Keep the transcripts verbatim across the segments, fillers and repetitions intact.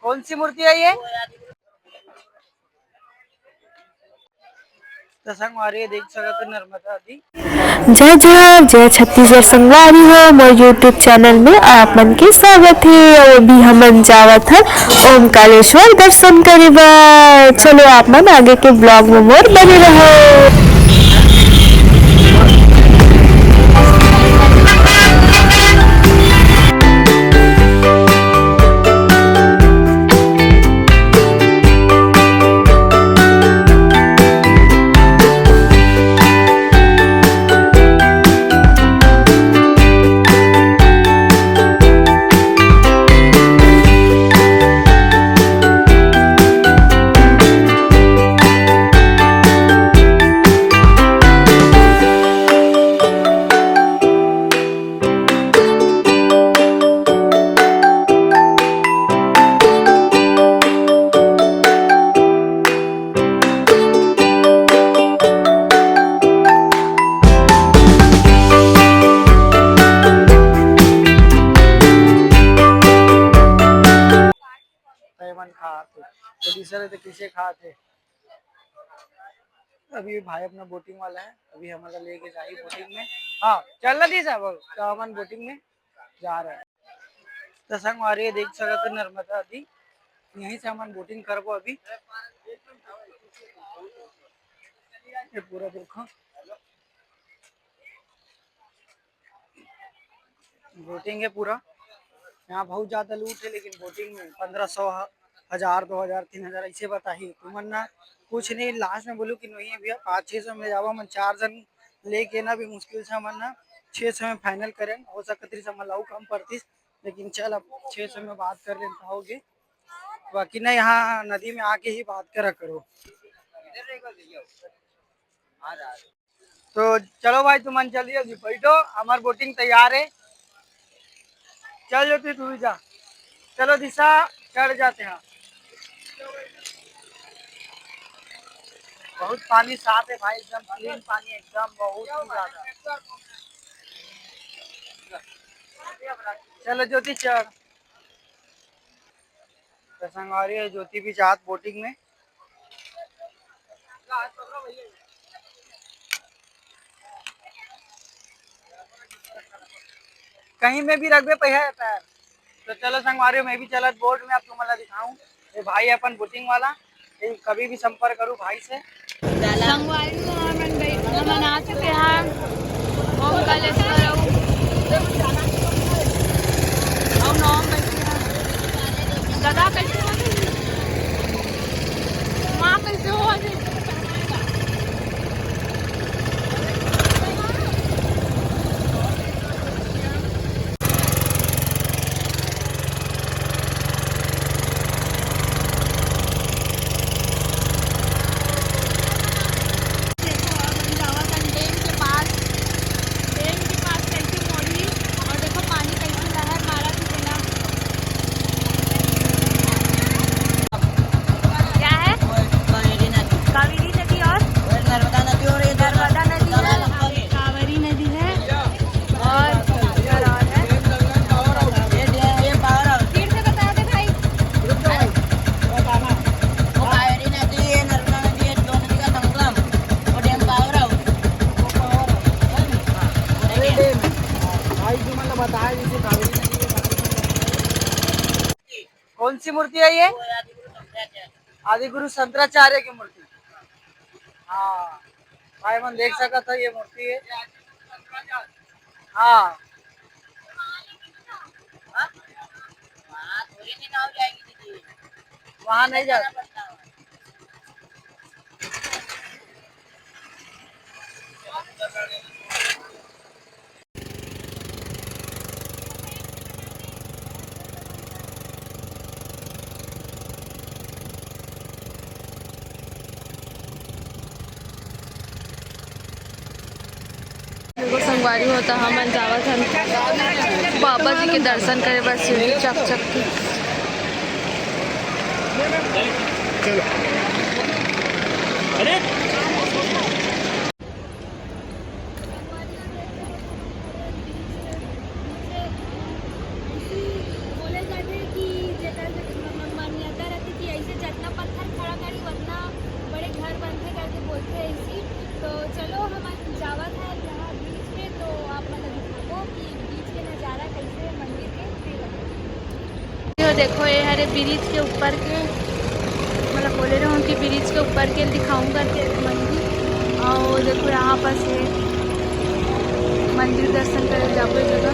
कौन सी मूर्ति है ये? तो संगवारी देख सकत हो नर्मदा नदी। जय जोहार, जय छत्तीसगढ़ संगवारी हो, मोर YouTube चैनल में आप मन के स्वागत हे। अउ अभी हमन जावत हन ओमकारेश्वर दर्शन करे बर। चलो आप मन आगे के ब्लॉग में मोर बने रहो। तय मन खात हे, तो दूसरे तो किसे खात हे? अभी भाई अपना बोटिंग वाला है, अभी हमारा लेके जाही बोटिंग में। हाँ, चल ना दी साहब, तो हमन बोटिंग में जा रहे हैं। तो संगवारी देख सकत हो नर्मदा नदी, यहीं से हमन बोटिंग करबो अभी। ये पूरा देखो, बोटिंग है पूरा। यहाँ बहुत ज्यादा लूट है, लेकिन बोटिंग में पन्द्रह सौ, हजार, दो हजार, तीन हजार ऐसे बताही। तुमन ना कुछ नहीं, लास्ट में बोलू कि नहीं भैया, पाँच छः सौ में जावा। मन चार जन लेके ना भी मुश्किल से हमन ना छः सौ में फाइनल करें। हो सकत रही हमन ला अउ कम पड़तीस, लेकिन चल अब छः सौ में बात कर लेन तो होगे। बाकी ना यहाँ नदी में आके ही बात करा करो। तो चलो भाई, तुमन जल्दी जल्दी बैठो, हमार बोटिंग तैयार है। चल ज्योति, तू भी जा। चलो दिशा, चढ़ जाते हैं। बहुत पानी साफ है भाई, एकदम क्लीन पानी, एकदम बहुत ही ज्यादा। चलो ज्योति, चढ़। तो संगवारी है, ज्योति भी जात बोटिंग में। कहीं में भी रखबे पहिया पैर। तो चलो संगवारी, मैं भी चलत बोट में, अब तुमन ला दिखाऊं। ये भाई अपन बोटिंग वाला, ये कभी भी संपर्क करूँ भाई से। संगवारी हो, हमन बैठ, हमन आ चुके हैं ओमकारेश्वर। अउ, अउ नौ बजे हैं। दादा कैसे हो गए? माँ कैसे हो गए? देखो, अब हम जावत हन डैम के पास। डैम के पास कैसे मोड़ी और देखो पानी कैसे लहर मारत हे तेला। क्या है? कावेरी नदी। कावेरी नदी और? और नर्मदा नदी और ये नर्मदा नदी है। कावेरी नदी है। और इधर और है। ये डैम, ये पावर हाउस। फिर से बता दे भाई। वो कावेरी नदी है, नर्मदा नदी है, दो नदी का संगम, वो डैम पावर हाउस। वो पावर हाउस। हाँ, वो डैम। भाई जो मतलब बताया जैसे कावेरी नदी है, कौन सी मूर्ति है ये? आदि गुरु शंकराचार्य की मूर्ति। हाँ, भाई मन देख सकत हो, ये मूर्ति है। हाँ, वहाँ नहीं जाता। देखो संगवारी हो, त हमन जावत हन बाबा जी के दर्शन करे बर सीढ़ी चक चक के। देखो, ये हरे ब्रिज के ऊपर के, मतलब बोले रहो कि ब्रिज के ऊपर के दिखाऊं करके मंदिर। और देखो, यहाँ पास ये मंदिर दर्शन करे जाबो ये जगह।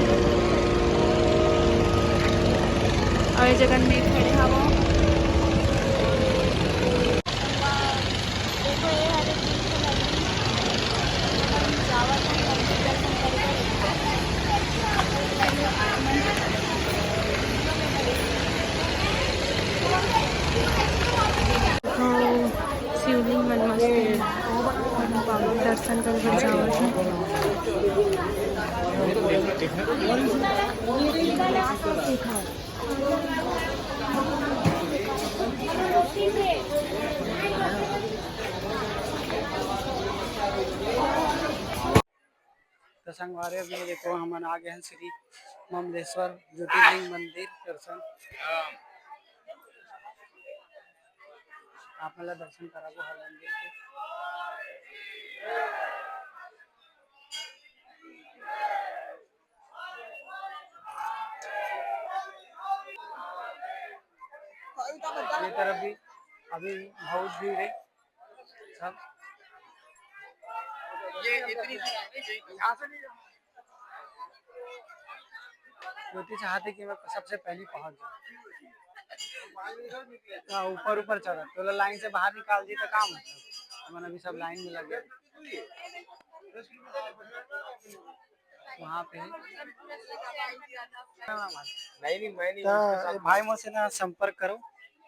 और ये जगह में खड़े हवा। देखो, ये हरे ब्रिज के नदी, हम जावत हन मंदिर दर्शन करे बर। हाँ, शिवलिंग मन मस्त हे। दर्शन करे बर जावत हन। तो संगवारी, अभी देखो, हमन आ गए हैं श्री ममलेश्वर ज्योतिर्लिंग मंदिर दर्शन। आप मन ला दर्शन कराबो हर मंदिर के। ये तरफ भी अभी बहुत भीड़ है सब। ये इतनी ज्योति चाहते कि मैं सबसे पहले पहुंच जाऊं। हाँ, ऊपर ऊपर चढ़ा तो लाइन से बाहर निकाल दी तो काम है। हमन अभी सब लाइन में लग गए। वहाँ पे नहीं, नहीं, मैं नहीं, तो उसके साथ ये भाई मोर से ना संपर्क करो,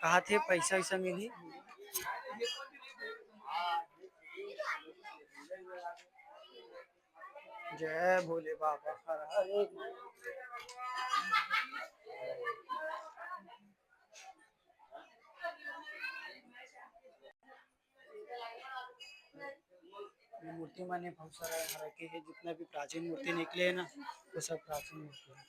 कहा थे पैसा वैसा मिली। जय भोले बाबा, हर हर एक। ये मूर्ति मन हे बहुत सारा यहाँ रखे हे, जितना भी प्राचीन मूर्ति निकले हे ना, वो सब प्राचीन मूर्ति हे।